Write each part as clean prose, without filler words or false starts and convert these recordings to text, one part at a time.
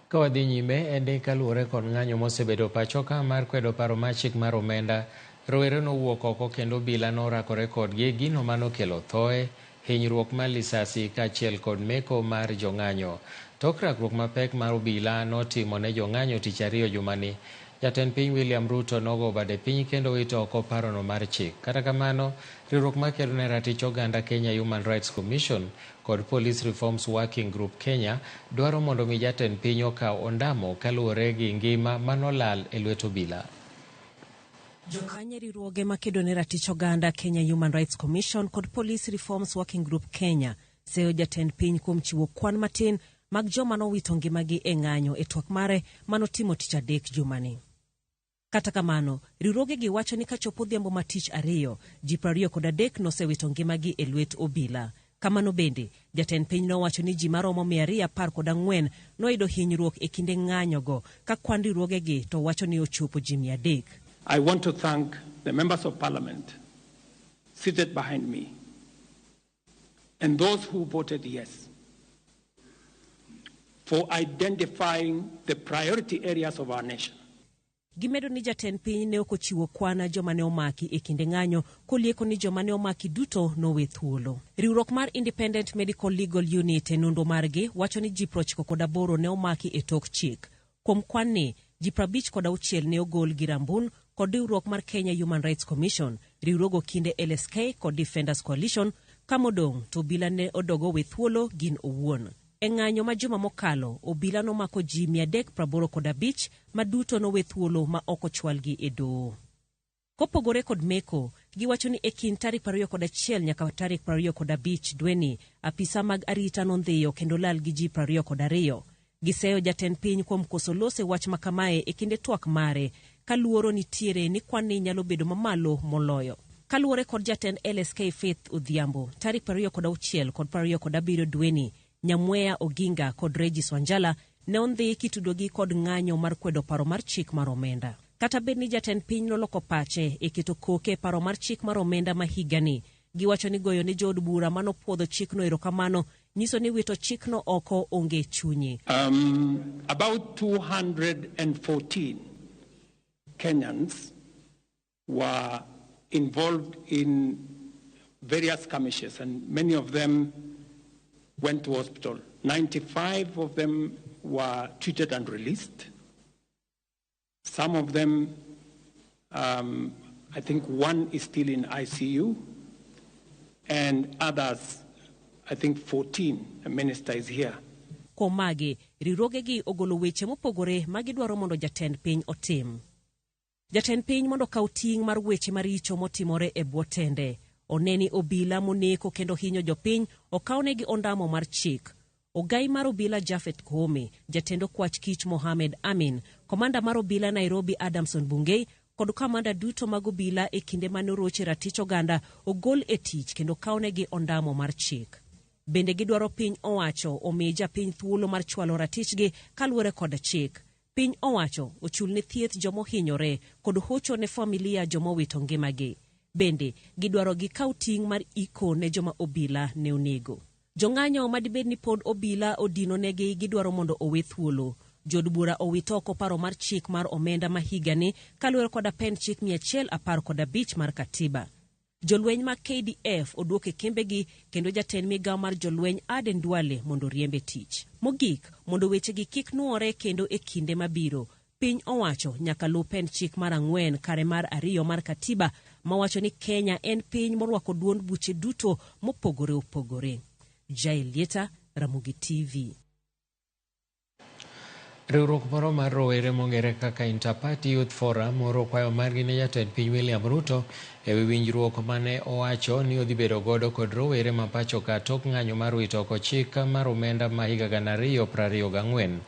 Ka wadhi nyime en ni kaluwore kod ng'anyo mosebedo pacho ka mar kwedo paro mar chik mar omenda, rowere nowuok oko kendo obila norakore kodgi, gino manokelo thoe, hinyruok mar lisasi kaachiel kod meko mar jong'anyo. Tok rakruok mapek mar obila notimo ne jong'anyo tich ariyo jumani, jatend piny William Ruto nogo bade piny kendo wito oko parono mar chik. Kata kamano, riwruok makedo ne ratich oganda Kenya Human Rights Commission kod Police Reforms Working Group Kenya dwaro mondo mi jatend piny okaw ondamo kaluwore gi ngima manolal e lwet obila. Jokanye riwruoge makedo ne ratich oganda Kenya Human Rights Commission kod Police Reforms Working Group Kenya seyo jatend piny kuom chiwo kwan matin mag joma nowito ngimagi e ng'anyo e twak mare manotimo tich adek jumani. Kata kamano, riwruogegi wacho ni kachopo odhiambo ma tich ariyo, ji 23 nosewito ngimagi e lwet obila. Kamano bende, jatend piny nowacho ni ji maromo 214 noyudo hinyruok e kinde ng'anyogo, ka kwan riwruogegi to wacho ni ochopo ji 300. I want to thank the members of parliament seated behind me and those who voted yes for identifying the priority areas of our nation. Gimedo ni jatend piny ne ok ochiwo kwan joma ne omaki e kinde ng'anyo kolieko ni joma ne omaki duto nowe thuolo. Riwruok mar Independent Medical Legal Unit e nonro margi wacho ni ji 98 ne omaki e tok chik. Kuom kwan ni, ji 56 ne ogol gi Rambun kod riwruok mar Kenya Human Rights Commission, riwruogo kinde LSK kod Defenders Coalition, ka modong' to obila ne odogo we thuolo gin owuon. E ng'anyo ma juma mokalo, obila nomako ji 385 ma duto nowe thuolo ma ok ochwalgi e doho. Kopogore kod meko, giwacho ni e kind tarik 21 nyaka tarik 25 dweni, apisa mag arita nondhiyo kendo lal gi ji 22. Giseyo jatend piny kuom koso loso e wach makamae e kinde twak mare, ka luoro nitiere ni kwan ni nyalo bedo mamalo moloyo. Kaluwore kod jatend LSK Faith Odhiambo, tarik 26 kod 27 dweni, Nyamweya Oginga kod Regis Wanjala ne ondhi kitudogi kod ng'anyo mar kwedo paro mar chik mar omenda. Kata bed ni jatend piny noloko pache e keto koke e paro mar chik mar omenda ma higani, giwacho ni goyo ne jood bura manopuodho chikno erokamano nyiso ni wito chikno oko onge chunyi. About 214 Kenyans were involved in various skirmishes, and many of them went to hospital. 95 of them were treated and released. Some of them, I think one is still in ICU, and others, I think 14, the minister is here. Kuom magi, riwruogegi ogolo weche mopogore ma gidwaro mondo jatend piny otim. Jatend piny mondo okaw ting' mar weche maricho motimore e bwo tende. One ni obila moneko kendo hinyo jopiny okawnegi ondamo mar chik. Ogai mar obila Japhet Koome, jatend okwach kich Mohamed Amin, komanda mar obila Nairobi Adamson Bungei kod kamanda duto mag obila e kinde mane oroche ratich oganda ogol e tich kendo kawnegi ondamo mar chik. Bende gidwaro piny owacho omi japiny thuolo mar chwalo ratichgi kaluwore kod chik. Piny owacho ochul ne thieth jomohinyore kod hocho ne familia jomowito ngimagi. Bende gidwaro gikaw ting' mar iko ne joma obila ne onego. Jong'anyo madibed ni pod obila odino negi gidwaro mondo owe thuolo. Jood bura owito oko paro mar chik mar omenda ma higani kaluwore kod apend chik 115 mar katiba. Jolweny mag KDF oduok e kembegi kendo jatend migawo mar jolweny Aden Duale mondo oriemb e tich. Mogik, mondo wechegi kik nuore kendo e kinde mabiro, piny owacho nyaka luw pend chik mar 4 kare mar 2 mar katiba mawacho ni Kenya en piny morwako duond buche duto mopogore opogore. Jael Lieta, Ramogi TV. Riwruok moro mar rowere mong'ere kaka Interparty Youth Forum oro kwayo margi ne jatend piny William Ruto e wi winjruok mane owacho ni odhi bedo godo kod rowere ma pacho ka tok ng'anyo mar wito oko chik mar omenda ma higa 2024.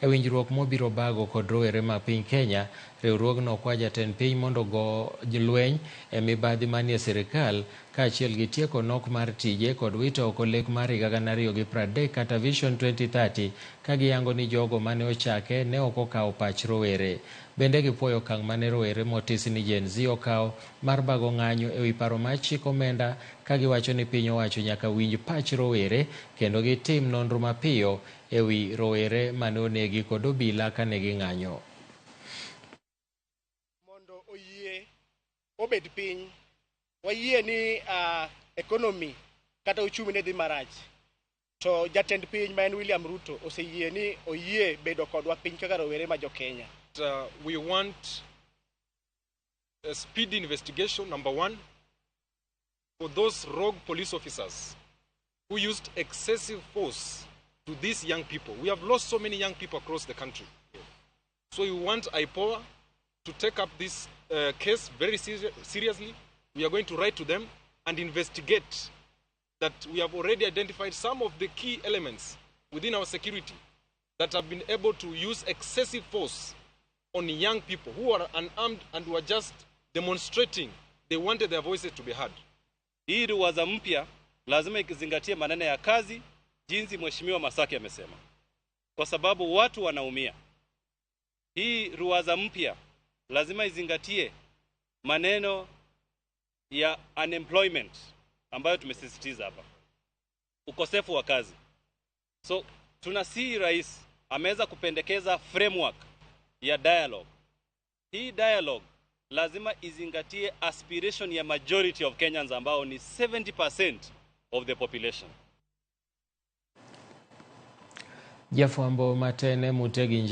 E winjruok mobiro bago kod rowere ma piny Kenya, Riwruogno kwa jatend piny mondo go lweny e mibadhi manie sirikal kaachiel gi tieko nok mar tije kod wito oko lek mar higa 2030 kata Vision 2030 ka giyango ni jogo mane ochake ne ok okawo pach rowere. Bende gipuoyo okang' mane rowere motisi ni Gen Z okawo mar bago ng'anyo ewi paro mar chik omenda ka giwacho ni piny owacho nyaka winj pach rowere kendo gitim nonro mapiyo ewi rowere mane onegi kod obila kane ging'anyo. Mondo oyie obed piny, wayie ni economy kata uchumi ne dhi marach, to jatend piny ma en William Ruto oseyie ni oyie bedo kodwa piny kaka rowere ma jo-Kenya. We want a speedy investigation, number one, for those rogue police officers who used excessive force to these young people. We have lost so many young people across the country. So we want IPOA to take up this case very seriously. We are going to write to them and investigate that we have already identified some of the key elements within our security that have been able to use excessive force on young people who are unarmed and who are just demonstrating. They wanted their voices to be heard. Hii ruwaza mpya lazima ikizingatie maneno ya kazi, jinsi Mheshimiwa Masaki amesema, kwa sababu watu wanaumia. Hii ruwaza mpya lazima izingatie maneno ya unemployment ambayo tumesisitiza hapa, ukosefu wa kazi. So tunasihi rais ameweza kupendekeza framework ya dialogue. Hii dialogue lazima izingatie aspiration ya majority of Kenyans ambao ni 70% of the population. Jafwambo Matene Mutegi.